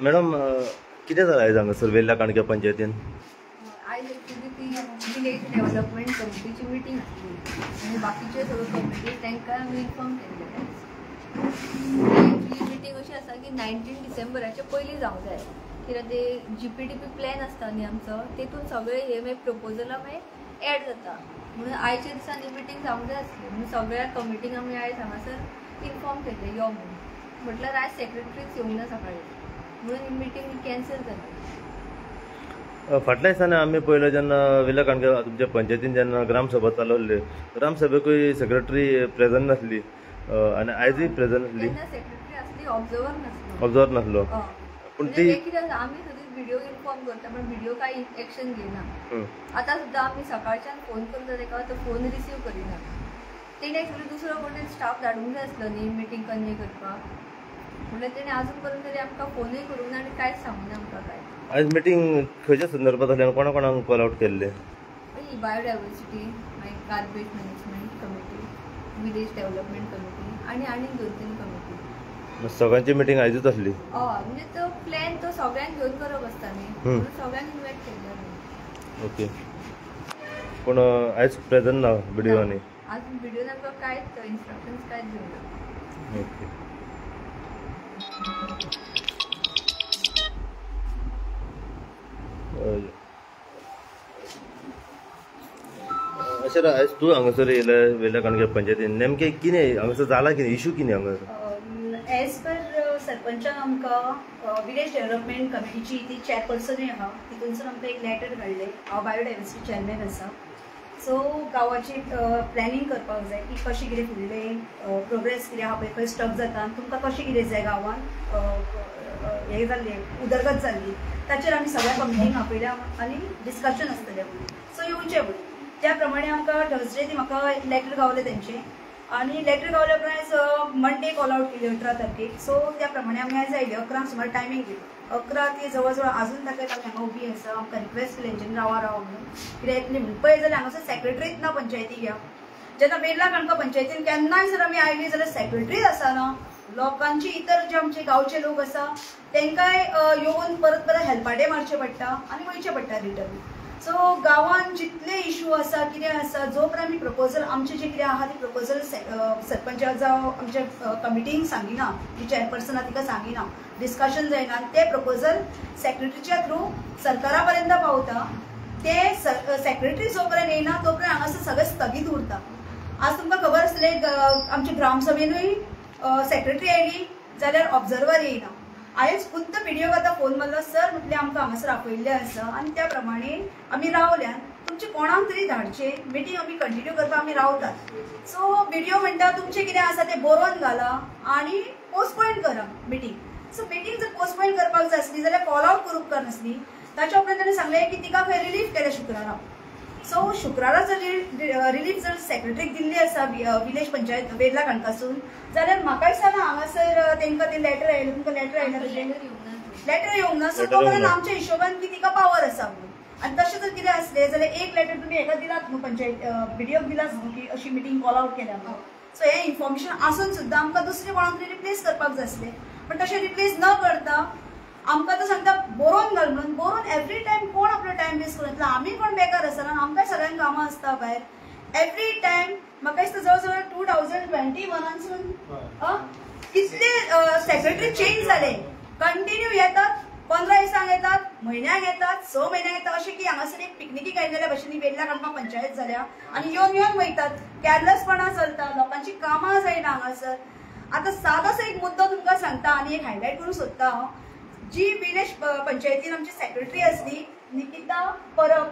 Madam, कितें जालां आयज हांगासर वेल्ला काणक्या पंचायतीन? आयज एक्चुली ती विलेज डेव्हलपमेंट कमिटीची मिटींग आसली आनी बाकीच्यो सगळ्यो कमिटी तांकां आमी इन्फॉर्म केल्लें. एक्चुली मिटींग अशी आसा की 19 डिसेंबराच्या पयलीं जावंक जाय, कित्याक ते GPDP plan आसता न्ही आमचो, तेतून सगळे हे मागीर प्रपोजलां मागीर एड जाता. म्हणून आयच्या दिसांनी मिटींग जावंक जाय आसली, म्हणून सगळ्या कमिटींक आमी आयज हांगासर इन्फॉर्म केल्लें यो म्हणून. म्हटल्यार आयज सेक्रेटरीच येवंक ना सकाळी, म्हणून मिटींग कॅन्सल जाली. फाटल्या दिसांनी आमी पळयलें जेन्ना वेल्ला काणक्या तुमच्या पंचायतीन जेन्ना ग्रामसभा चालवल्ली, ग्रामसभेकूय सेक्रेटरी प्रेजंट नासली आनी आयजूय प्रेजंट नासली. सेक्रेटरी आसली, ऑब्जर्वर नासलो. ऑब्जर्वर नासलो. पूण ती कितें आसा, आमी सदींच व्हिडियो इन्फॉर्म करता पण व्हिडियो कांय एक्शन घेयना. आतां सुद्दां आमी सकाळच्यान फोन करता ताका, तो फोन रिसीव करिना. तेणें एक्चुली दुसरो कोण स्टाफ धाडूंक जाय आसलो न्ही मिटींग कन्वे करपाक, म्हणल्यार तेणें आजून पर्यंत तरी आमकां फोनूय करूंक ना आनी कांयच सांगूना आमकां कांय. आयज मिटींग खंयच्या संदर्भात आसली आनी कोणा कोणाक कॉल आवट केल्ले? बायोडायवर्सिटी, मागीर garbage management committee, village development committee आनी आनीक 2-3 कमिटी. सगळ्यांची मिटींग आयजूच आसली? हय, म्हणजे तो प्लॅन तो सगळ्यांक घेवन करप आसता न्ही, म्हणून सगळ्यांक इन्वायट केल्ले आमी. ओके, पूण आयज प्रेजंट ना व्हिडिओनी? आज व्हिडिओन आमकां कांयच इन्स्ट्रक्शन्स कांयच दिवंक ना. ओके. अशें आयज तूं हांगासर येयलें वेल्ला काणक्या पंचायतीन, नेमकें कितें हांगासर जालां, कितें इशू कितें हांगासर? एज पर सरपंचान आमकां विलेज डेव्हलपमेंट कमिटीची ती चेअरपर्सनूय आहा, तितूनसून आमकां एक लेटर धाडलें. हांव बायोडायवर्सिटी चेअरमॅन आसा. सो गांवाची प्लॅनिंग करपाक जाय की कशें कितें फुडलें प्रोग्रेस कितें आहा पळय, खंय स्टक जाता आनी तुमकां कशें कितें जाय गांवांत हें जाल्लें उदरगत जाल्ली, ताचेर आमी सगळ्या कमिटींक आपयल्या आनी डिस्कशन आसतलें म्हणून. सो येवचें म्हणून त्या प्रमाणे आमकां थर्सडे ती म्हाका लेटर गावलें तेंचें, आनी लेटर गावल्या उपरांत आयज मंडे कॉल आवट केली 18 तारखेक. सो त्या प्रमाणे आमी आयज आयली, 11 सुमार टायमींग दिली, 11 ते जवळ जवळ आजून ताका आमी हांगा उबी आसा. आमकां रिक्वेस्ट केली तेंच्यांनी रावा रावा म्हणून, कित्याक येतली म्हणून. पळय जाल्यार हांगासर सेक्रेटरीच ना पंचायतीक. ह्या जेन्ना वेल्ला काणका पंचायतीन केन्नाय जर आमी आयली जाल्यार सेक्रेटरीच आसना. लोकांची इतर जे आमचे गांवचे लोक आसा तांकांय येवन परत परत हेल्पाटे मारचे पडटा आनी वयचें पडटा रिटर्न. सो गांवांत जितले इशू आसा कितें आसा, जो पर्यंत आमी प्रपोजल आमचे जे कितें आहा ती प्रपोजल सरपंचाक जावं आमच्या कमिटींक सांगिना, जी चेअरपर्सन आहा तिका सांगिना, डिस्कशन जायना, ते प्रपोजल सेक्रेटरीच्या थ्रू सरकारा पर्यंत पावता. ते सेक्रेटरी जो पर्यंत येयना तो पर्यंत हांगासर सगळें स्थगीत उरता. आज तुमकां खबर आसतलें आमच्या ग्रामसभेनूय सेक्रेटरी आयली जाल्यार ऑब्जर्वर येयना. हांवें खुद्द व्हिडियोक आतां फोन मारलो, सर म्हटलें आमकां हांगासर आपयल्लें आसा आनी त्या प्रमाणे आमी रावल्यान, तुमचे कोणाक तरी धाडचें, मिटींग आमी कंटिन्यू करपाक आमी रावतात. सो व्हिडियो म्हणटा तुमचें कितें आसा तें बरोवन घाला आनी पोस्टपोन करा मिटींग. सो मिटींग जर पोस्टपोन करपाक जाय आसली जाल्यार कॉल आवट करूंक नासली. ताच्या उपरांत ताणें सांगलें की तिका खंय रिलीफ केलें शुक्रारा. सो शुक्रारा जर रिलीफ जर सेक्रेटरीक दिल्ली आसा विलेज पंचायत वेल्ला काणकासून, जाल्यार म्हाका दिसना हांगासर तांकां तें लेटर आयलें, तुमकां लेटर आयलें तशें लेटर येवंक ना. सो तो पर्यंत आमच्या हिशोबान की तिका पावर आसा म्हणून. आनी तशें जर कितें आसलें जाल्यार एक लेटर तुमी हेका दिलात न्हू, पंचायत बीडीओक दिलात न्हू की अशी मिटींग कॉल आवट केल्या म्हणून. सो हें इन्फॉर्मेशन आसून सुद्दां आमकां दुसरे कोणाक तरी रिप्लेस करपाक जाय आसलें, पण तशें रिप्लेस न करता आमकां तो सांगता बरोवन घाल म्हणून. बरोवन एवरी टायम कोण आपलो टायम वेस्ट करून येतलो? आमी कोण बेकार आसना, आमकां सगळ्यांक कामां आसता भायर. एवरी टायम म्हाका दिसता जवळ जवळ 2021 कितले सेक्रेटरी चेंज जाले, कंटिन्यू येतात, 15 दिसांक येतात, म्हयन्याक येतात, 6 म्हयन्याक येतात. अशें की हांगासर एक पिकनिकीक आयिल्ल्या भशेन वेल्ला काणका पंचायत जाल्या आनी येवन येवन वयतात. कॅरलेसपणां चलता, लोकांची कामां जायना हांगासर. आतां सादोसो एक मुद्दो तुमकां सांगता आनी एक हायलायट करूंक सोदता हांव. जी विलेज पंचायतीन आमची सेक्रेटरी आसली निकिता परब,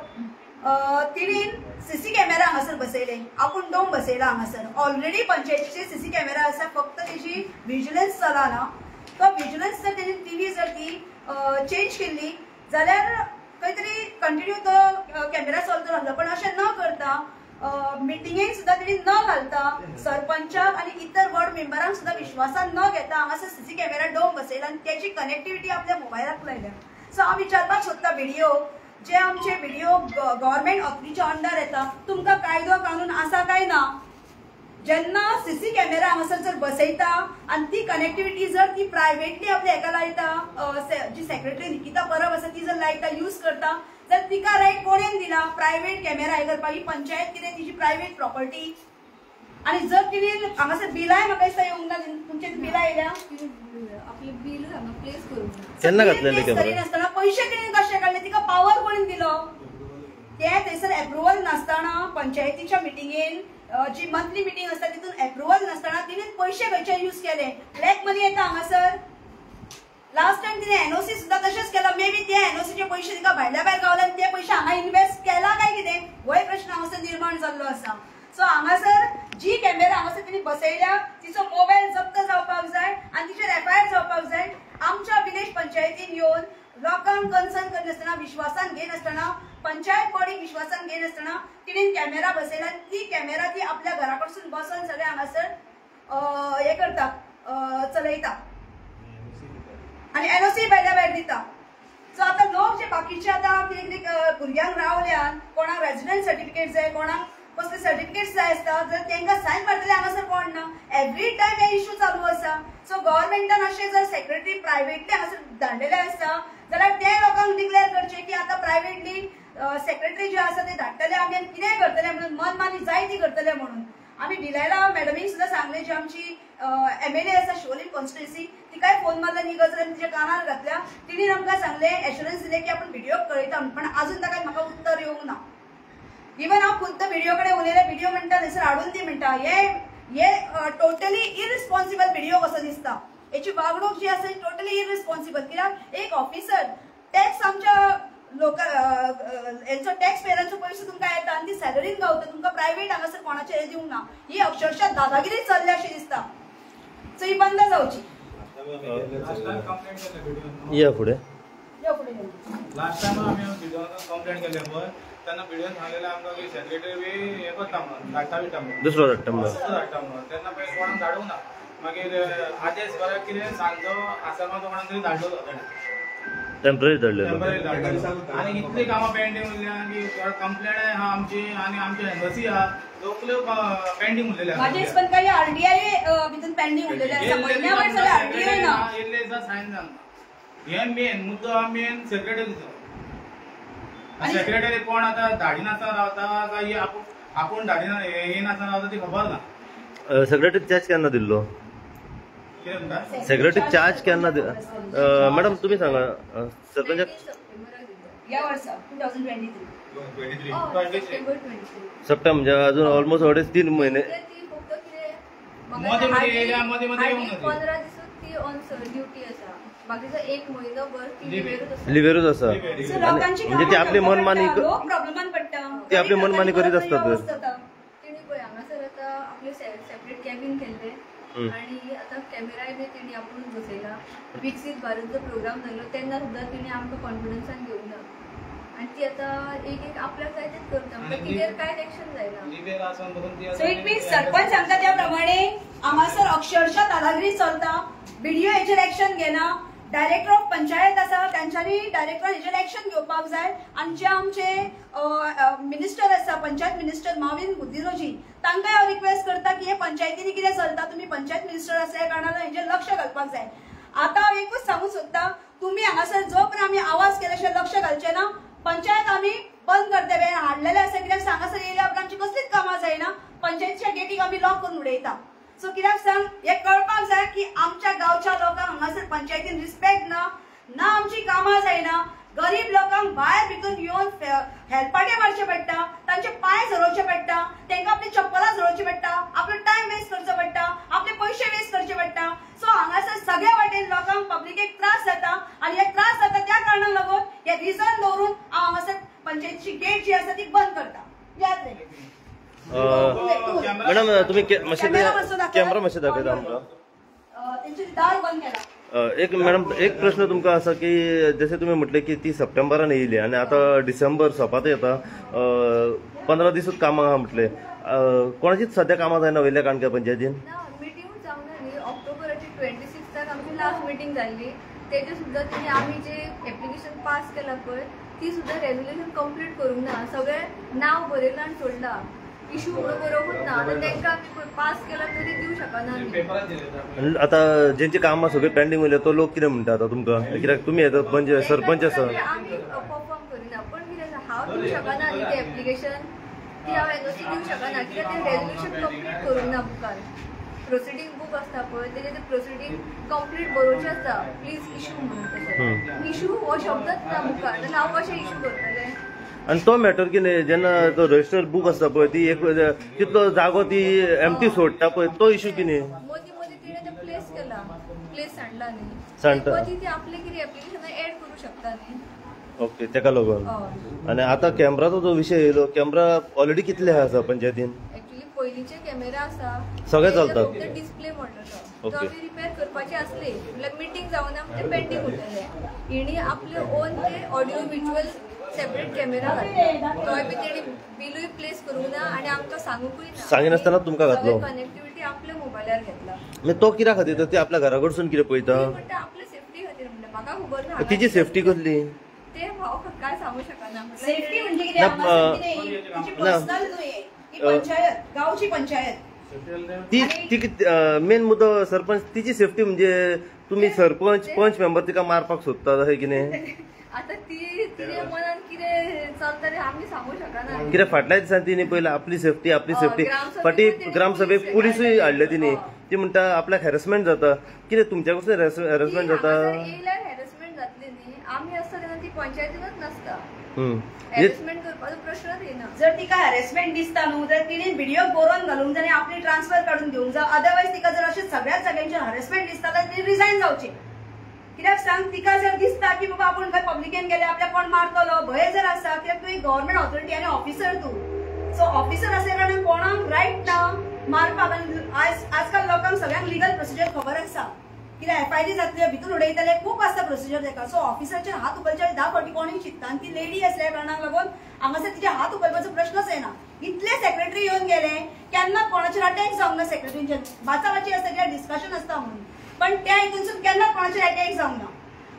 तिणेन सीसी कॅमेरा हांगासर बसयले, आपूण दोन बसयला हांगासर. ऑलरेडी पंचायतीचे सीसी कॅमेरा आसा, फक्त तेजी विजिलन्स चलना. तो विजिलन्स जर तेणी टीव्ही जर ती चेंज केल्ली जाल्यार खंय तरी कंटिन्यू तो कॅमेरा चलतो आसलो. पण अशें न करता मिटिंगेक सुद्दां तेणी न घालता सरपंचाक आनी इतर वॉर्ड मेंबरांक सुद्दां विश्वासान न घेता हांगासर सीसी कॅमेरा डोम बसयला आनी तेजी कनेक्टिविटी आपल्या मोबायलाक लायल्या. सो हांव विचारपाक सोदता व्हिडिओ जे आमचे व्हिडिओ गव्हर्मेंट ऑथॉरिटीच्या अंडर येता, तुमकां कायदो कानून आसा काय ना? जेन्ना सीसी कॅमेरा हांगासर जर बसयता आनी ती कनेक्टिविटी जर ती प्रायवेटली आपल्या हेका लायता, जी सेक्रेटरी निकिता परब आसा ती जर लायता यूज करता, जर तिका रायट कोणेन दिला प्रायवेट कॅमेरा हे करपाक? ही पंचायत कितें तिची प्रायवेट प्रॉपर्टी? आनी जर तिणे हांगासर बिलाय म्हाका दिसता येवंक ना, तुमचे बिलां येयल्या आपले बिल हांगा प्लेस करूंक केन्ना घातलेले कॅमेरा करिनासतना पयशे तिणे कशे काडले? तिका पावर कोणेन दिलो? ते थंयसर एप्रुवल नासतना पंचायतीच्या मिटिंगेन जी मंथली मिटींग आसता तितून एप्रुवल नासतना तिणे पयशे खंयचे यूज केले? ब्लॅक मनी येता हांगासर. लास्ट टायम तिणे एनओसी सुद्दां तशेंच केला, मे बी ते एनओसीचे पयशे तिका भायल्या भायर गावले आनी ते पयशे हांगा इन्वेस्ट केला काय कितें, होय प्रश्न हांगासर निर्माण जाल्लो आसा. सो हांगासर जी कॅमेरा हांगासर तिणे बसयल्या तिचो मोबायल जप्त जावपाक जाय आनी तिचेर एफआयआर जावपाक जाय. आमच्या विलेज पंचायतीन येवन लोकांक कन्सर्न करिनासतना, विश्वासान घेनासतना, पंचायत बॉडीक विश्वासान घेनासतना तिणेन कॅमेरा बसयला. ती कॅमेरा ती आपल्या घरा कडसून बसून सगळे हांगासर हे करता, चलयता आनी एनओसी भायल्या भायर दिता. सो आतां लोक जे बाकीचे आतां कितें कितें भुरग्यांक रावल्यान कोणाक रेजिडंट सर्टिफिकेट जाय, कोणाक कसले सर्टिफिकेट्स जाय आसता, जर तांकां सायन मारतले हांगासर कोण ना. एवरी टायम हे इशू चालू आसा. सो गव्हर्मेंटान अशें जर सेक्रेटरी प्रायवेटली हांगासर धाडलेले आसता जाल्यार ते लोकांक डिक्लेअर करचे की आतां प्रायवेटली सेक्रेटरी जे आसा ते धाडटले आमी आनी कितेंय करतले म्हणून, मनमानी जाय ती करतले म्हणून. आमी डिलायला मॅडमीक सुद्दां सांगले, जी आमची एमएलए आसा शिवोलीम कॉन्स्टिट्युएन्सी, तिकाय फोन मारला ही गजाल आनी तिच्या कानार घातल्या. तिणें आमकां सांगलें, एश्युरन्स दिलें की आपूण व्हिडियो कळयता, पण आजून ताका म्हाका उत्तर येवंक ना. इवन हांव खुद्द व्हिडियो कडेन उलयलें, व्हिडियो म्हणटा थंयसर हाडून दी म्हणटा. हे टोटली इरिस्पॉन्सिबल व्हिडियो कसो दिसता, हेची वागणूक जी आसा टोटली इरिस्पॉन्सिबल. कित्याक एक ऑफिसर टॅक्स आमच्या लोक हेंचो टॅक्स पेयरांचो पयसो तुमकां येता आनी ती सॅलरीन गावता, तुमकां प्रायवेट हांगासर कोणाचें हें दिवंक ना. ही अक्षरशः दादागिरी चल्ल्या अशी दिसता. सो ही बंद जावची. या फुडें लास्ट टायम आमी कंप्लेंट केल्ले पळय तेन्ना बिडिओन सांगलेलें आमकां की सेक्रेटरी बी हें करता म्हणून, धाडटा बिडटा म्हणून, दुसरो धाडटा म्हणून, दुसरो धाडटा म्हणून. तेन्ना पळय कोणाक धाडूंक ना. मागीर आदेश बरें कितें सांजचो आसामा कोणाक तरी धाडलो ताणें, टेम्पररी धाडलेलो. टेम्पररी धाडलेलो. आनी इतली कामां पेंडींग उरल्या की कंप्लेंट आहा आमची आनी आमची एनओसी आहा, सगल्यो पेंडींग उरलेले आसा. म्हाजे हिसपान काही आरटीआय भितून पेंडींग उरलेले आसा, म्हयन्या वयर सगळे आरटीआय ना. येयल्ले दिसा सायन जावंक हे मेन मुद्दो हा, मेन सेक्रेटरीचो. सेक्रेटरी कोण आतां धाडिनासतना रावता काय आपूण धाडिना येयनासतना रावता ती खबर ना. सेक्रेटरी चार्ज केन्ना दिल्लो? कितें म्हणटा? सेक्रेटरी चार्ज केन्ना? मॅडम तुमी सांगा. सरपंच ह्या वर्सा 2023 सप्टेंबर, म्हणजे अजून ऑलमोस्ट 2.5-3 म्हयने. मदीं मदीं येयल्या, मदीं मदीं येवंक ना. 15 दिसूच ती ऑन ड्युटी आसा, बाकीचो एक म्हयनो भर ती लिव्हेरूच आसा. म्हणजे ती आपली मनमानी, ती आपली मनमानी करीत आसतात. तिणी पळय हांगासर आतां आपले सेपरेट कॅबिन केल्ले आनी आतां कॅमेराय बी तिणी आपूणच बसयला. विकसीत भारत जो प्रोग्राम जाल्लो तेन्ना सुद्दां तिणी आमकां कॉन्फिडन्सान घेवंक ना आनी ती आतां एक एक आपल्याक जाय तेच करता, म्हणजे तिचेर कांयच एक्शन जायना. सो it means sarpanch सांगता त्या प्रमाणे हांगासर अक्षरशः दादागिरी चलता. बीडीओ हेचेर एक्शन घेना, डायरेक्टर ऑफ पंचायत आसा तांच्यांनी डायरेक्टर हेचेर एक्शन घेवपाक जाय. आनी जे आमचे मिनिस्टर आसा, पंचायत मिनिस्टर माविन गुदिन्होजी, तांकां हांव रिक्वेस्ट करता की हे पंचायतींनी कितें चलता, तुमी पंचायत मिनिस्टर आसा ह्या कारणान हेचेर लक्ष घालपाक जाय. आतां हांव एकूच सांगूंक सोदता, तुमी हांगासर जो पर्यंत आमी आवाज केले शिवाय लक्ष घालचे ना, पंचायत आमी बंद करतले. हाडलेले आसा कित्याक हांगासर येयल्या उपरांत आमची कसलीच कामां जायना, पंचायतीच्या गेटीक आमी लॉक करून उडयता. सो कित्याक सांग, हे कळपाक जाय की आमच्या गांवच्या लोकांक हांगासर पंचायतीन रिस्पेक्ट ना, ना आमची कामां जायना. गरीब लोकांक भायर भितर येवन हेलपाटे मारचे पडटा, तांचे पांय झरोवचे पडटा, तांकां आपली चप्पलां झरोवची पडटा, आपलो टायम वेस्ट करचो पडटा, आपले पयशे वेस्ट करचे पडटा. सो हांगासर सगळ्या वाटेन लोकांक पब्लिकेक त्रास जाता आनी हे त्रास जाता त्या कारणाक लागून हे रिजन दवरून हांव हांगासर पंचायतीची गेट जी आसा ती बंद करता. याद रे मॅडम, तुमी कॅमेरा मातशें दाखयता आमकां. तेंचे दार बंद केला. एक मॅडम एक प्रश्न तुमकां आसा की जशें तुमी म्हटलें की ती सप्टेंबरान येयली आनी आतां डिसेंबर सोंपात येता, 15 दिसूच कामां आहा म्हटलें, कोणाचीच सद्या कामां जायना वयल्या काणक्या पंचायतीन? ना, मिटींगूच जावंक ना न्ही. ऑक्टोबराची 26 आमची लास्ट मिटींग जाल्ली, तेजे सुद्दां तेणी आमी जे एप्लिकेशन पास केलां पळय ती सुद्दां रेजोल्युशन कंप्लीट करूंक ना, सगळें नांव बरयलां आनी सोडलां. इशू म्हणून बरोवंकूच ना. आतां तांकां आमी पास केला तरी दिवं शकना आमी. आतां जेंची कामां सगळीं पेंडींग उरल्या तो लोक कितें म्हणटा आतां तुमकां? कित्याक तुमी आतां पंच सरपंच आसा, आमी परफॉर्म करिना, पण कितें आसा हांव दिवं शकना न्ही तें एप्लिकेशन, ती हांव एनओसी दिवं शकना कित्याक तें रेजोल्युशन कंप्लीट करूंक ना. बुकार प्रोसिडींग बूक आसता पळय तेजें तें प्रोसिडींग कंप्लीट बरोवचें आसता, प्लीज इशू म्हणून. तशें इशू हो शब्दच ना बुकार, जाल्यार हांव कशें इशू करतलें? आनी तो मॅटर कितें जेन्ना तो रजिस्टर बूक आसता पळय ती एक तितलो जागो ती एमटी सोडटा पळय तो इशू कितें? मदीं मदीं तिणें तें प्लेस केला, प्लेस सांडला न्ही, सांडटा मदीं ती आपलें कितें एप्लिकेशनां एड करूं शकता न्ही. ओके, तेका लागून. आनी आतां कॅमराचो जो विशय येयलो, कॅमरा ऑलरेडी कितले आसा पंचायतीन? एक्चुअली पयलींचे कॅमेरा आसा सगळे चलतात, डिस्प्ले म्हणलो तो आमी रिपेर करपाचे आसले, म्हणल्यार मिटींग जावना ते पेंडींग उरलेले. हिणी आपले ओन ते ऑडियो विज्युअल सेपरेट कॅमेरा घातले, तोय बी तेणी बिलूय प्लेस करूंक ना आनी आमकां सांगूंकूय ना, सांगिनासतना तुमकां घातलो. कनेक्टिविटी आपल्या मोबायलार घेतला. मागीर तो कित्या खातीर? ती आपल्या घरा कडसून कितें पळयता? म्हणटा आपल्या सेफ्टी खातीर म्हणटा, म्हाका खबर ना तिची सेफ्टी कसली ते हांव काय सांगू शकना. सेफ्टी म्हणजे कितें? पर्सनल न्हय, ही पंचायत, गांवची पंचायत. ती ती मेन मुद्दो सरपंच तिची सेफ्टी म्हणजे तुमी सरपंच पंच मेंबर तिका मारपाक सोदता अशें कितें? आतां ती तिजे मनान कितें चलता तें आमी सांगू शकना. कित्याक फाटल्या दिसान तिणे पयलें आपली सेफ्टी आपली सेफ्टी, फाटीं ग्रामसभेक पुलिसूय हाडले तिणे, ती म्हणटा आपल्याक हॅरेसमेंट जाता. कितें तुमच्या कडसून हॅरेसमेंट जाता? येयल्यार हॅरेसमेंट जातली न्ही, आमी आसता तेन्ना ती पंचायतीनच नासता, हॅरेसमेंट करपाचो प्रश्नच येना. जर तिका हॅरेसमेंट दिसता न्हू जाल्यार तिणें व्हिडिओ बरोवन घालूंक जाय आनी आपली ट्रान्सफर काडून घेवंक जाय. अदरवायज तिका जर अशें सगळ्याच जाग्यांचेर हॅरेसमेंट दिसता जाल्यार तिणें रिजायन जावचें. कित्याक सांग, तिका जर दिसता की बाबा आपूण खंय पब्लिकेन गेले आपल्याक कोण मारतलो भंय जर आसा, कित्याक तूं एक गव्हर्मेंट ऑथॉरिटी आनी ऑफिसर तूं, सो ऑफिसर आसल्या कारणान कोणाक रायट ना मारपाक. आनी आजकाल लोकांक सगळ्यांक लिगल प्रोसिजर खबर आसा, कित्याक एफआयडी जातले भितून उडयतले, खूब आसता प्रोसिजर तेका. सो ऑफिसरचेर हात उखलचे 10 फावटी कोणूय चिंत्ता, आनी ती लेडी आसल्या कारणाक लागून हांगासर तिचे हात उखलपाचो प्रश्नच येना. इतले सेक्रेटरी येवन गेले केन्ना कोणाचेर अटॅक जावंक ना, सेक्रेटरींचेर बाचाबाची आसता कित्याक डिस्कशन आसता म्हणून, पण त्या हितूनसून केन्ना कोणाचेर अटॅक जावंक ना.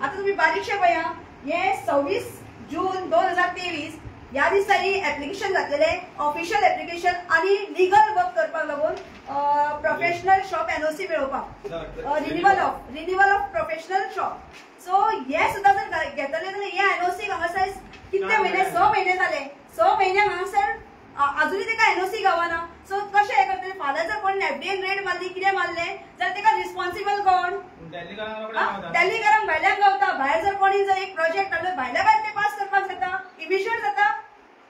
आतां तुमी बारीकशें पळया, हे 26 जून 2023 ह्या दिसांनी एप्लिकेशन घातलेलें, ऑफिशियल एप्लिकेशन आनी लिगल वर्क करपाक लागून प्रोफेशनल शॉप एनओसी मेळोवपाक, renewal of professional shop. So हे सुद्दां जर घेतले जाल्यार हे एनओसी हांगासर कितले म्हयने, 6 म्हयने जाले, 6 म्हयने हांगासर अजूनय तेका एनओसी गावना. सो कशें हें करतले? फाल्यां जर कोण एफडीएन रेड मारली कितें मारलें जाल्यार तेका रिस्पॉन्सिबल कोण? दिल्लीकारांक भायल्यान गावता. भायर जर कोणी जर एक प्रोजेक्ट हाडलो भायल्या भायर ते पास करपाक जाता, इमिजिएट जाता.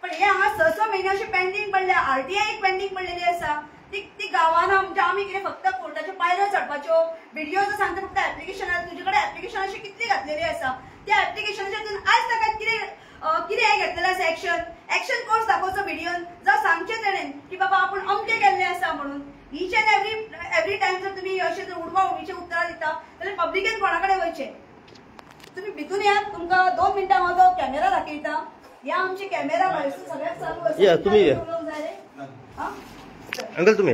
पण हे हांगा 6-6 म्हयने अशें पेंडींग पडल्या, आरटीआय एक पेंडींग पडलेली आसा, ती गावाना. म्हणजे आमी कितें फक्त कोर्टाच्यो पायऱ्यो चडपाच्यो, व्हिडिओ जो सांगता फक्त एप्लिकेशन, तुजे कडेन एप्लिकेशन अशी कितली घातलेली आसा, त्या एप्लिकेशनाचेर आयज ताका कितें कितें हें घेतलेलें आसा एक्शन, एक्शन कोर्स दाखोवचो व्हिडियोन, जावं सांगचें तेणेन की बाबा आपूण अमकें केल्लें आसा म्हणून. इच एंड एवरी टायम जर तुमी अशें जर उडवा उडीचें उतरां दिता जाल्यार पब्लिकेन कोणा कडेन वयचें? तुमी भितून येयात, तुमकां 2 मिनटां हांव तो कॅमेरा दाखयता. ह्या आमचे कॅमेरा भायरसून सगळ्याक चालू आसा. तुमी अंकल तुमी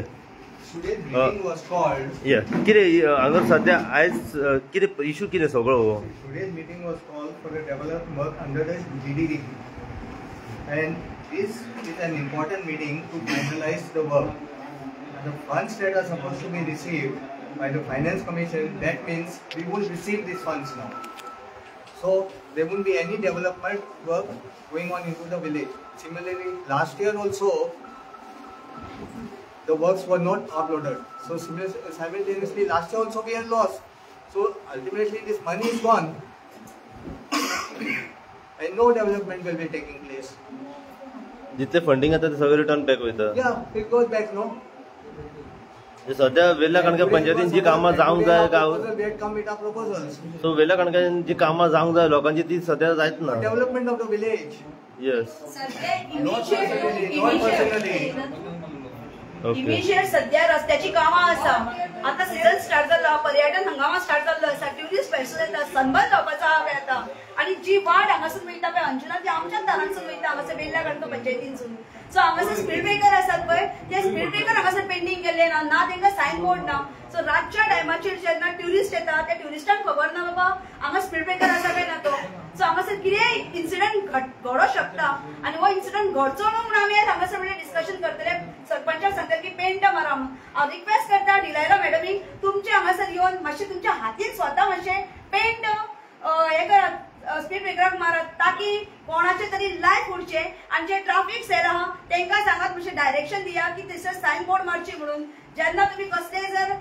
कितें हांगा सद्या आयज कितें इशू कितें सगळो हो? Today's meeting was called for the development work under the GDDP, and this is an important meeting to finalize the work. The funds that are supposed to be received by the Finance Commission, that means we won't receive these funds now. So there won't be any development work going on into the village. Similarly, last year also the works were not uploaded. So simultaneously last year also we had lost. So ultimately this money is gone and no development will be taking place. जितले funding आता ते सगळे return back वयता. Yeah, it goes back, no? सध्या वेल्ला कणक्या पंचायतीन जी कामां जावंक जाय गांव, सो वेल्ला कणक्यान जी कामां जावंक जाय लोकांची ती सध्या जायत ना. Development of the village. Yes. Immediate सध्या रस्त्याची कामां आसा. आतां सिजन स्टार्ट जाल्लो, पर्यटन हंगामा स्टार्ट जाल्लो आसा, ट्युरिस्ट भायरसून येता, सनबर्न जावपाचो आहा पळय आतां. आनी जी वाट हांगासून वयता पळय अंजुना, ती आमच्याच दारांसून वयता हांगासर वेल्ला कणका पंचायतीनसून. सो हांगासर स्पीड ब्रेकर आसात पळय, ते स्पीड ब्रेकर हांगासर पेंडींग केल्ले ना, ना तांकां सायन बोर्ड ना. सो रातच्या टायमाचेर जेन्ना ट्युरिस्ट येता त्या ट्युरिस्टांक खबर ना बाबा हांगा स्पीड ब्रेकर आसा काय ना तो. सो हांगासर हांगासर कितेंय इन्सिडंट घडोवंक शकता आनी हो इन्सिडंट घडचो न्हू म्हणून आमी हांगासर म्हणजे डिस्कशन करतले. सरपंचाक सांगतले की पेंट मारा म्हणून. हांव रिक्वेस्ट करता डिलायला मॅडमीक, तुमचे हांगासर येवन मातशें तुमच्या हातीन स्वता मातशें पेंट हे करात, स्पीड ब्रेकराक मारात, ताकी कोणाचे तरी लायफ उरचें. आनी जे ट्राफीक सेल आहा तेंकां सांगात मातशें डायरेक्शन दिया की थंयसर सायन बोर्ड मारची म्हणून. जेन्ना तुमी कसले जर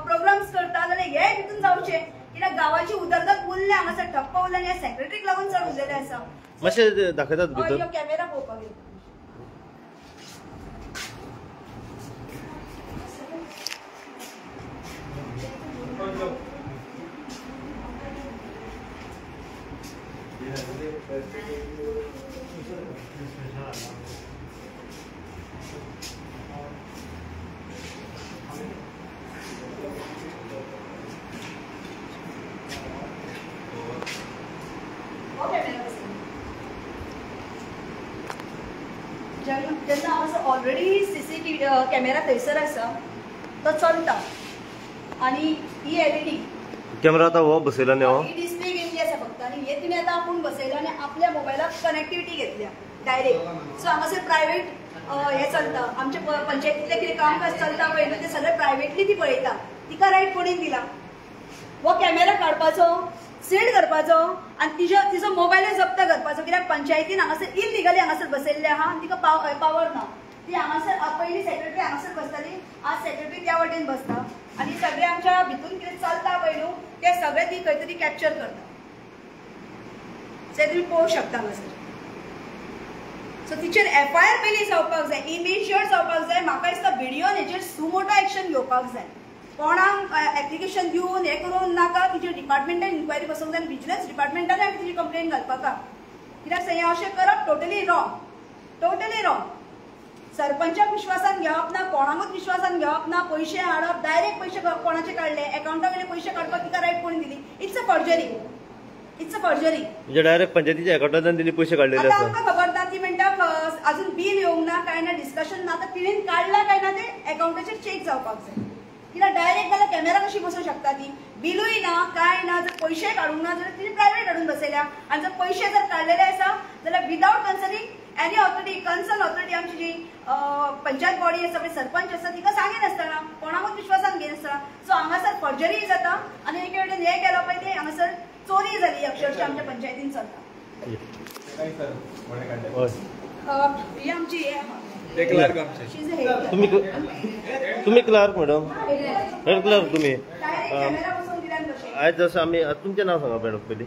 प्रोग्राम्स करता जाल्यार हे भितून जावचे, कित्याक गांवाची उदरगत उरल्या हांगासर ठप्प उरल्या आनी ह्या सेक्रेटरीक लागून चड उरलेलें आसा. मातशें दाखयतात भितर कॅमेरा पळोवपाक येता. जेन्ना हांगासर ऑलरेडी सीसीटीव्ही कॅमेरा थंयसर आसा तो चलता आनी ही एलईडी कॅमेरा आतां हो बसयला न्ही, हो ही डिस्प्ले गेल्ली आसा फक्त आनी हे तिणें आतां आपूण बसयला आनी आपल्या मोबायलाक कनेक्टिविटी घेतल्या डायरेक्ट. सो हांगासर प्रायवेट हे चलता, आमच्या पंचायतींतलें कितें कामकाज चलता पळय न्हू तें सगळें प्रायवेटली ती पळयता. तिका रायट कोणीन दिला? हो कॅमेरा काडपाचो, सील करपाचो आनी तिजो मोबायलूय जप्त करपाचो, कित्याक पंचायतीन हांगासर इलिगली हांगासर बसयल्लें आहा आनी तिका पावर ना. ती हांगासर पयलीं सेक्रेटरी हांगासर बसताली, आज सेक्रेटरी त्या वटेन बसता आनी सगळें आमच्या भितून कितें चलता पळय न्हू तें सगळें ती खंय तरी कॅप्चर करता. ते तुमी पळोवंक शकता हांगासर. सो तिचेर एफआयआर पयलीं जावपाक जाय, इमिजिएट जावपाक जाय. म्हाका दिसता बीडीओन हेचेर सुमोटो एक्शन घेवपाक जाय. कोणाक एप्लिकेशन दिवन हें करून नाका, तिचेर डिपार्टमेंटान इन्क्वायरी बसोवंक जाय आनी विजिलन्स डिपार्टमेंटान आमी तिची कंप्लेन घालपाक. कित्याक हें अशें करप टोटली रॉंग, टोटली रॉंग. सरपंचाक विश्वासान घेवप ना, कोणाकूच विश्वासान घेवप ना. पयशे हाडप, डायरेक्ट पयशे कोणाचे काडले, एकाउंटा वयले पयशे काडपाक तिका रायट कोणी दिली? It's a forgery, it's a forgery. म्हणजे डायरेक्ट पंचायतीच्या अकाउंटांतल्यान तिने पयशे काडलेले आसा. आमकां खबर ना, ती म्हणटा अजून बील येवंक ना, काय ना, डिस्कशन ना. आतां तिणेन काडला काय ना ते एकाउंटाचेर चेक जावपाक जाय. कित्याक डायरेक्ट जाल्यार कॅमेरा कशी बसोवंक शकता ती? बिलूय ना, काय ना. जर पयशे काडूंक ना जाल्यार तिणें प्रायवेट हाडून बसयल्या आनी जर पयशे जर काडलेले आसा जाल्यार without consulting any authority, concern authority आमची जी पंचायत बॉडी आसा पळय, सरपंच आसा, तिका सांगिनासतना, कोणाकूच विश्वासान घेनासतना. सो हांगासर फॉर्जरी जाता आनी एके वटेन हें केलां पळय तें हांगासर चोरी जाली अक्षरशः आमच्या पंचायतीन चलता. ही आमची तुम्ही क्लार्क मॅडम, हेड क्लार्क तुम्ही. आयज जसं आमी, तुमचें नांव सांगा मॅडम पयलीं.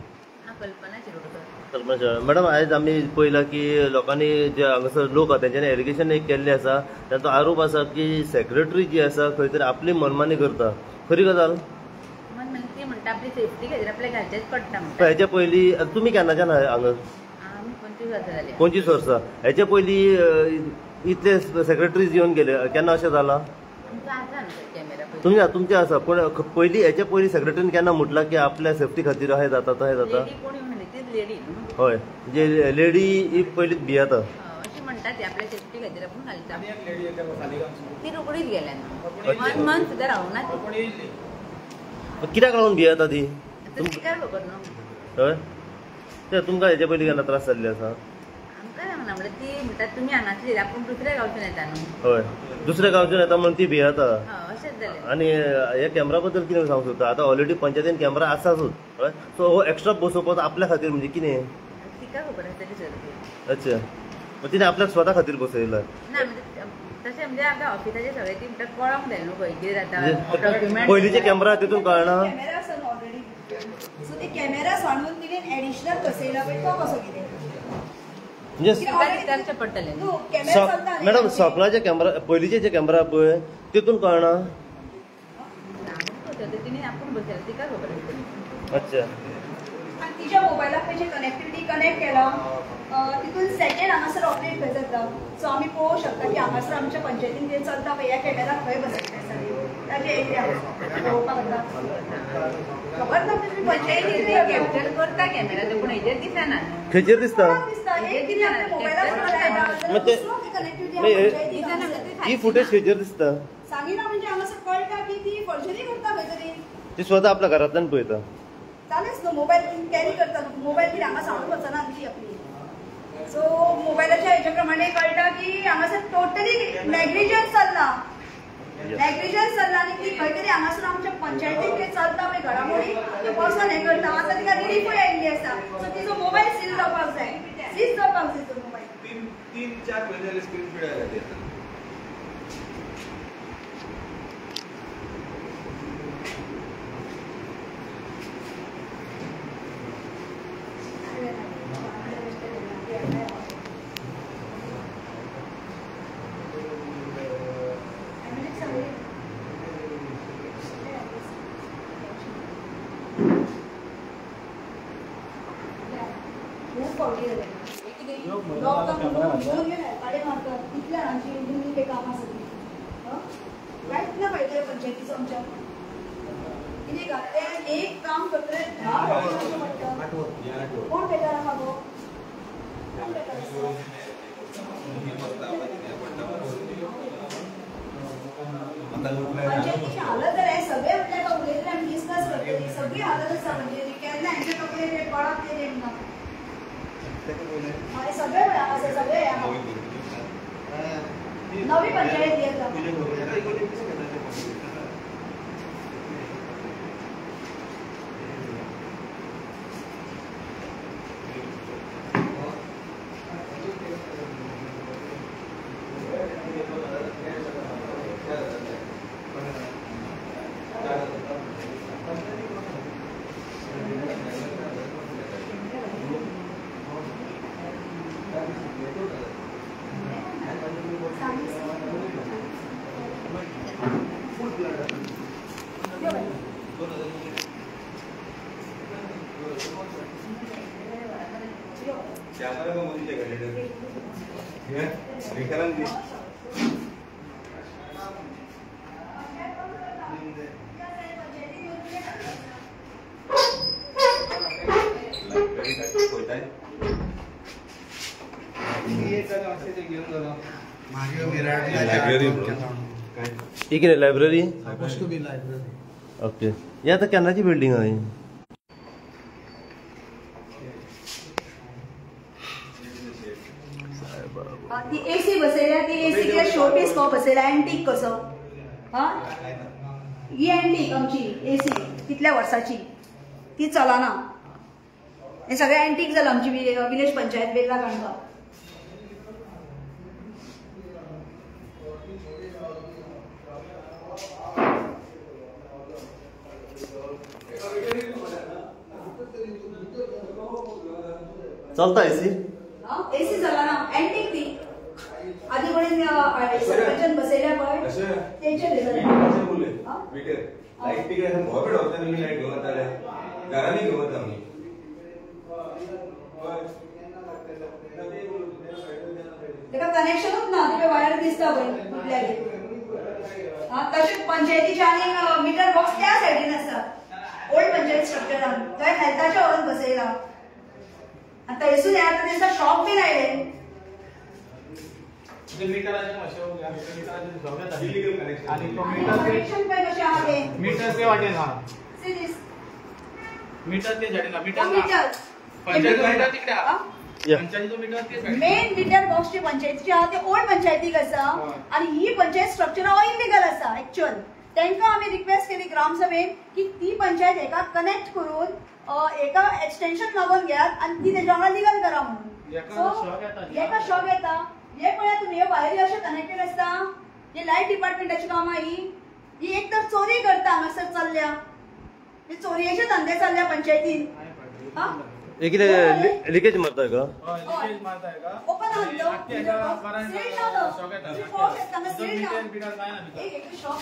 कल्पना मॅडम, आयज आमी पळयलां की लोकांनी जे हांगासर लोक आसा तेंच्यांनी एलिगेशन एक केल्लें आसा, तांचो आरोप आसा की सेक्रेटरी जी आसा खंय तरी आपली मनमानी करता. खरी गजाल? ती म्हणटा आपली सेफ्टी खातीर आपल्याक घालचेंच पडटा. हेच्या पयलीं तुमी केन्नाच्यान हांगा? 25 वर्सां जाली. 25 वर्सां. हेच्या पयलीं इतले सेक्रेटरीज येवन गेले, केन्ना अशें जालां? तुमचें तुमचें आसा, पूण पयलीं हेच्या पयलीं सेक्रेटरीन केन्ना म्हटलां की आपल्या सेफ्टी खातीर अशें जाता तशें जाता? हय, जे लेडी ही पयलींच भियेता अशें म्हणटा ती, आपल्या सेफ्टी खातीर आपूण घालता. ती रोखडीच गेल्या, 1 मंथ सुद्दां रावना. कित्याक लागून भियेता ती? तिका खबर न्हू. हय, ते तुमकां हेच्या पयलीं केन्ना त्रास जाल्ले आसा? आमकां सांगना, म्हणल्यार ती म्हणटा तुमी हांगासली, आपूण दुसऱ्या गांवच्यान येता न्हू. हय, दुसऱ्या गांवच्यान येता म्हणून ती भियेता. अशेंच जालें. आनी ह्या कॅमेरा बद्दल कितें सांगूंक सोदता? आतां ऑलरेडी पंचायतीन कॅमेरा आसाच, हय, सो हो एक्स्ट्रा बसोवपाचो आपल्या खातीर म्हणजे कितें? तिका खबर आसतली सर. अच्छा, मग तिने आपल्याक स्वता खातीर बसयला ना? म्हणजे तशें म्हणजे आमच्या ऑफिसाचे सगळे ती म्हणटा कळोंक जाय न्हू खंय कितें जाता. डॉक्युमेंट पयलींचे कॅमेरा तितून कळना. कॅमेरा आसा ऑलरेडी, सो ते कॅमेरा सांडून तिणें एडिशनल बसयला पळय तो कसो कितें? म्हणजे मॅडम सोपलाचे कॅमेरा, पयलींचे जे कॅमेरा पळय तितून कळना. अच्छा, आनी तिच्या मोबायलाक तेजे कनेक्टिविटी कनेक्ट केला, तितून सेकंड हांगासर ऑपरेट खंय जाता. सो आमी पळोवंक शकता की हांगासर आमच्या पंचायतीन कितें चलता पळय, ह्या कॅमेरा खंय बसयता आसा ताजे एरिया पळोवपाक जाता. खबर ना तुमी पंचायतीन कॅप्चर करता कॅमेरा, पूण हेजेर दिसना. खंयचेर दिसता? ही फुटेज खंयचेर दिसता? सांगिना म्हणजे हांगासर कळटा की ती फॉर्जरी करता खंय तरी. ती स्वता आपल्या घरांतल्यान पळयता. चालेच न्हू मोबायल कॅरी करता न्हू मोबायल कितें हांगा सांगून वचना ती आपली. सो मोबायलाच्या हेच्या प्रमाणे कळटा की हांगासर टोटली नेग्लिजन्स चल्ला, नेग्लिजन्स चल्ला आनी ती खंय तरी हांगासर आमच्या पंचायतीक कितें चलता पळय घडामोडी ते बसून हें करता. आतां तिका रिलीफूय आयिल्ली आसा, सो तिजो मोबायल सील जावपाक जाय, सीज जावपाक जाय तो मोबायल. 3-4 म्हयने जाले स्क्रीन पिडायला. कांयच ना फायदो पंचायतीचो आमच्या. कितें का ते एक काम करतले कोण बेकार आहा गो, कोण बेकार आसा? पंचायतीची हालत जाल्यार सगळे म्हटल्यार उलयतले आमी डिस्कस करतली, सगळी हालत आसा पंचायती. केन्ना हेंचे कपडे ते पडप ते ना सगळे आसा, सगळे नवी पंचायत येता. ही कितें लायब्ररी? ओके, ही आतां केन्नाची बिल्डींग आहा ही? ती एसी बसयल्या, ती एसी कितें शो पीस कसो बसयला, एंटीक कसो. हा ही एंटीक आमची एसी कितल्या वर्साची ती चलना. हे सगळें एंटीक जालां आमची विलेज पंचायत वेल्ला काणका. चलता एसी? एसी चलना, एंटीक ती. आदी कोणी सरपंचान बसयल्या पळय तेंचे लायट तिकडे लायट घेवन वताले, घरांनी घेवन वता आमी. तेका कनेक्शनूच ना, तुजे वायर दिसता पळय कुठल्या. तशेंच पंचायतीचे आनी मिटर बॉक्स त्या सायडीन आसा, ओल्ड पंचायत स्ट्रक्चरान थंय हेल्थाच्या व्हरून बसयला. आनी थंयसून आतां दिसता शॉप बीन आयले. कनेक्शन पळय कशें आहा तें, मिटर ते वाटेन आहा, मिटर ते सायडीन, मिटर तिकडे आहा, मेन मिटर बॉक्स जे पंचायतीचे आहा ते ओल्ड पंचायतीक आसा आनी ही पंचायत स्ट्रक्चर इलिगल आसा एक्चुअल. तांकां आमी रिक्वेस्ट केली ग्रामसभेन की ती पंचायत एका कनेक्ट करून एका एक्सटेन्शन मागोवन घेयात आनी ती तेच्या वांगडा लिगल करा म्हणून. सो एका शॉक येता. हे पळयात तुमी, हे वायरी अशें कनेक्टेड आसता. हे लायट डिपार्टमेंटाची कामां ही, ही एक तर चोरी करता हांगासर चल्ल्या, हे चोरयेचे धंदे चल्ल्या पंचायतीन. हे कितें लिकेज मारता का? लिकेज मारता का? ओपन आहा सील ना तो, सील ना एक शॉक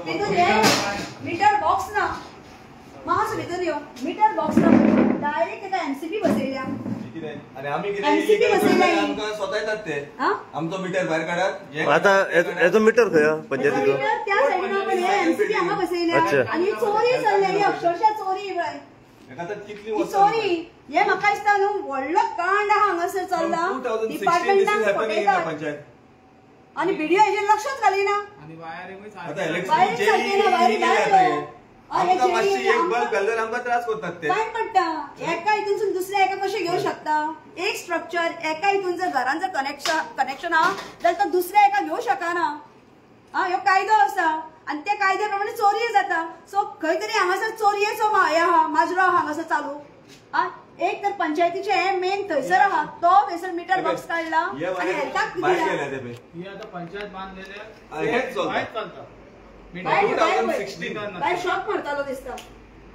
भितून हे मिटर बॉक्स ना, मातसो भितून यो, मिटर बॉक्स ना, डायरेक्ट ताका एमसीबी बसयल्या. आणि आम्ही कितें स्वता येतात ते आमचो मिटर भायर काढात. आता हेजो मिटर खंय पंचायतीचो? त्या सायडीन पण हे एमसीबी हांगा बसयल्या आनी चोरी चल्ल्या, ही अक्षरशः चोरी. चोरी हे म्हाका दिसता न्हू व्हडलो कांड आहा हांगासर चल्ला, डिपार्टमेंटाक फटयतात आनी बीडीओ हेजेर लक्षच घालिना. वायरी सारकी ना, वायरी भायर. आमकां मातशी एक बल्ब घाल जाल्यार आमकां त्रास करतात ते. काय पडटा एका हितूनसून दुसऱ्या एका कशें घेवं शकता? एक स्ट्रक्चर एका हितून जर घरान जर कनेक्शन आहा जाल्यार तो दुसऱ्या एका घेवं शकना. आं, ह्यो कायदो आसा आनी त्या कायद्या प्रमाणे चोरये जाता. सो खंय तरी हांगासर चोरयेचो हे आहा, माजरो आहा हांगासर चालू. आं, एक तर पंचायतीचे हे मेन थंयसर आहा, तो थंयसर मिटर बॉक्स काडला आनी हेल्थाक दिला. पंचायत बांदलेले चलता. बाय शॉक मारतालो दिसता.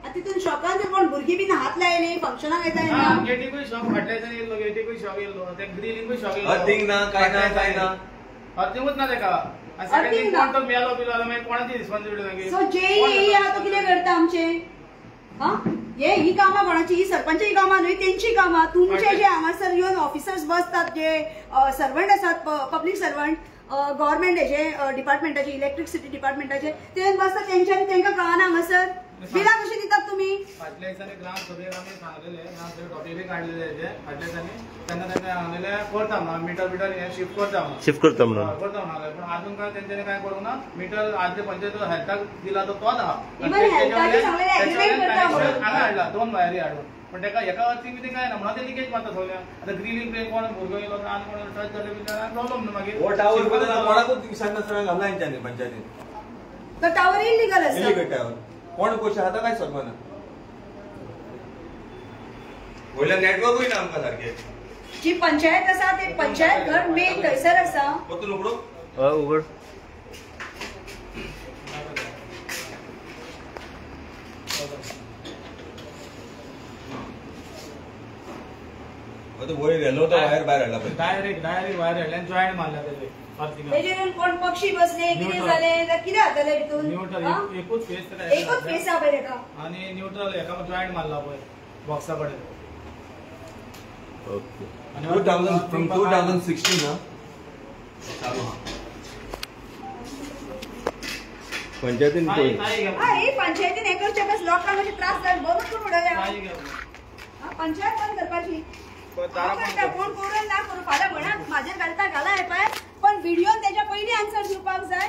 आनी तितून शॉकान जर कोण भुरगीं बीन हात लायली फंक्शनाक येता. गेटीकूय शॉक फाटल्या दिसांनी येयल्लो, गेटीकूय शॉक येयल्लो, ते ग्रिलींकूय शॉक येयल्लो. अर्थिंग ना, काय ना, काय ना, अर्थिंगूच ना तेका. आनी कोण तो मेलो बिलो जाल्यार मागीर कोणाची रिस्पॉन्सिबिलिटी मागीर? सो जेई आहा तो कितें करता आमचें? आं, हे ही कामां कोणाची? ही सरपंचाची कामां न्हय, तेंची कामां. तुमचे जे हांगासर येवन ऑफिसर्स बसतात, जे सर्वंट आसात, पब्लीक सर्वंट, गव्हर्मेंट हेजे डिपार्टमेंटाचे, इलेक्ट्रिसिटी डिपार्टमेंटाचे, ते बसतात तेंच्यांनी तेंकां कळना हांगासर बिलां कशी दितात तुमी? फाटल्या दिसांनी ग्राम सभेक आमी सांगलेले, ग्राम सभेक टॉपीक बी काडलेले हेजे फाटल्या दिसांनी, तेन्ना तेंका सांगलेले करता म्हणून मिटर बिटर हे शिफ्ट करता म्हणून, शिफ्ट करता म्हणून, करता म्हणून. पूण आजून काय तेंच्यांनी काय करूंक ना. मिटर आदले पंचायत हेल्थाक दिला तो तोच आहा, हांगा हाडला 2 वायरी हाडून, पण तेका एका अर्थींग बी काय ना म्हणून ते लिकेज मारता सगळ्यांक. आतां ग्रिलींग बी कोण भुरगो येयलो आनी कोण टच जालें बी जाल्यार प्रॉब्लम न्हू मागीर. हो टावर कोणाकूच विचारनासतना घालना हेंच्यांनी पंचायतीन. तो टावर इलिगल आसा. इलिगल टावर कोण पयशे खाता काय समजना. वयल्यान नेटवर्कूय ना आमकां सारकें. जी पंचायत आसा ते पंचायत घर मेन थंयसर आसा. परतून उगडो उगड. वयर येलो तो वायर भायर हाडला पळय, डायरेक्ट डायरेक्ट वायर हाडले आनी जॉयंट मारला तेजे. तेजेर कोण पक्षी बसले कितें जालें कितें जातलें भितून? न्यूट्रल एकूच फेस, एकूच फेस आहा पळय तेका आनी न्यूट्रल हेका जॉयंट मारला पळय बॉक्सा कडेन. ओके, 2000 फ्रॉम 2016 चालू आहा पंचायतीन. ही पंचायतीन हें करचें बस लोकांक अशें त्रास जाले बरोच करून उडयल्या. पंचायत बंद करपाची कोण करून ना करूं, फाल्यां म्हणा म्हाजेर घालता घाला हे पळय, पण व्हिडिओन तेच्या पयलीं आन्सर दिवपाक जाय.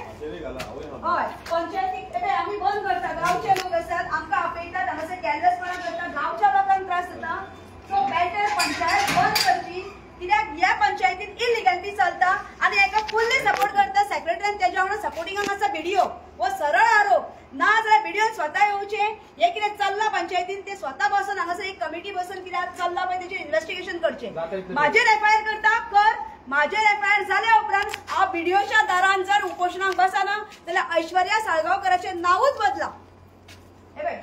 हय, पंचायतीक आमी बंद करता. गांवचे लोक आसात, आमकां आपयतात, हांगासर कॅरलेसपणा करता, गांवच्या लोकांक त्रास जाता. सो बेटर पंचायत बंद करची, कित्याक ह्या पंचायतीन इलिगलिटी चलता आनी हेका फुल्ली सपोर्ट करता सेक्रेटरीन, तेज्या वांगडा सपोर्टिंगाक आसा व्हिडिओ. हो सरळ आरोप ना जाल्यार व्हिडिओन स्वता येवचें, हें कितें चल्लां पंचायतीन ते स्वता बसून हांगासर एक कमिटी बसून कितें चल्लां पळय तेजेर इन्वेस्टिगेशन करचें. म्हाजेर एफआयआर करता कर, म्हाजेर एफआयआर जाल्या उपरांत हांव व्हिडिओच्या दारान जर उपोशणाक बसना जाल्यार ऐश्वर्या साळगांवकराचें नांवूच बदला. हे पळय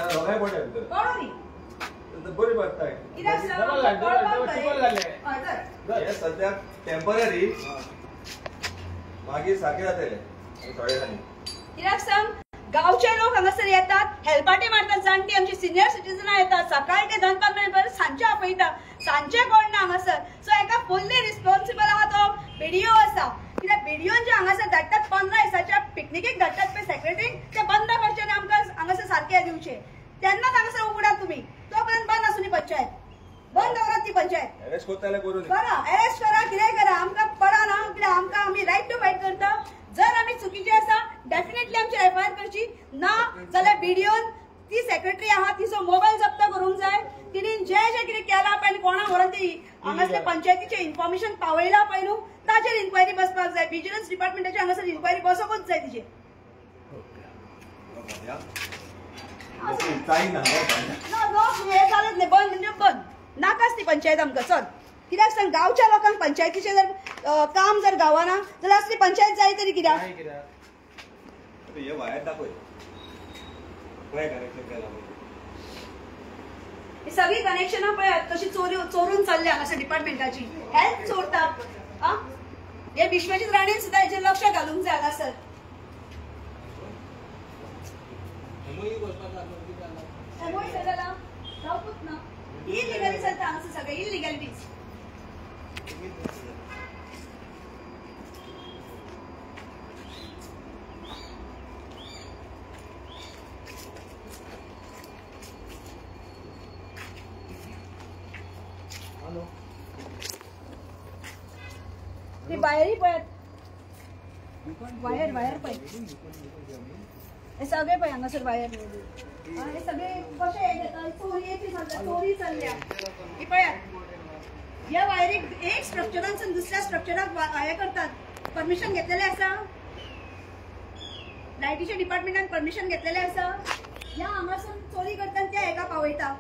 कळो न्ही बरी पडटा कित्याक सद्याक टेम्पररी, मागीर सारकें जातलें थोड्या दिसांनी. कित्याक सांग, गांवचे लोक हांगासर येतात, हेल्पाटे मारतात, जाणटी आमची सिनियर सिटीजनां येतात, सकाळी ते दनपार मेरेन सांजचे आपयता, सांजचे कोण ना हांगासर. सो हेका फुल्ली रिस्पॉन्सिबल आहा तो बीडीओ आसा, कित्याक बीडीओन जे हांगासर धाडटात 15 दिसाच्या पिकनिकेक धाडटात पळय सेक्रेटरीक, ते बंद करचे आनी आमकां हांगासर सारकें दिवचें. तेन्नाच हांगासर उगडात तुमी, तो पर्यंत बंद आसूं न्ही पंचायत, बंद दवरात ती पंचायत. अरेस्ट करता करा, अरेस्ट करा, कितेंय करा, आमकां पडना कित्याक आमकां आमी रायट टू फायट करता. जर आमी चुकीचे आसा डेफिनेटली आमची एफआयआर करची, ना जाल्यार बीडीओन ती सेक्रेटरी आहा तिचो मोबायल जप्त करूंक जाय. तिणें जें जें कितें केलां पळय कोणाक व्हरोन ती हांगासले पंचायतीचें इन्फॉर्मेशन पावयलां पळय न्हू ताचेर इन्क्वायरी बसपाक जाय. विजिलन्स डिपार्टमेंटाचे हांगासर इन्क्वायरी बसोवंकूच जाय तिचेर. ना हें जालेंच न्ही, बंद म्हणजे बंद, नाकाच ती पंचायत आमकां. चल, कित्याक सांग, गांवच्या लोकांक पंचायतीचें जर काम जर गावना जाल्यार असली पंचायत जाय तरी कित्याक? सगळी कनेक्शनां पळयात कशी चोरून चल्ल्या हांगासर डिपार्टमेंटाची, हेल्थ चोरतात. आं, हे विश्वजीत राणेन सुद्दां हेचेर लक्ष घालूंक जाय हांगासर. जावपूच ना, इलिगली चलता हांगासर सगळें, इलिगलिटीज. ती वायरी पळयात, वायर वायर पळय, हे सगळे पळय हांगासर वायर हे सगळे कशे हे घेता, चोरयेची चल्ल्या, चोरी चल्ल्या. ही पळयात ह्या वायरीक एक स्ट्रक्चरांसून दुसऱ्या स्ट्रक्चराक हे करतात. परमिशन घेतलेले आसा, लायटीच्या डिपार्टमेंटान परमिशन घेतलेले आसा. ह्या हांगासून चोरी करता त्या हेका पावयता.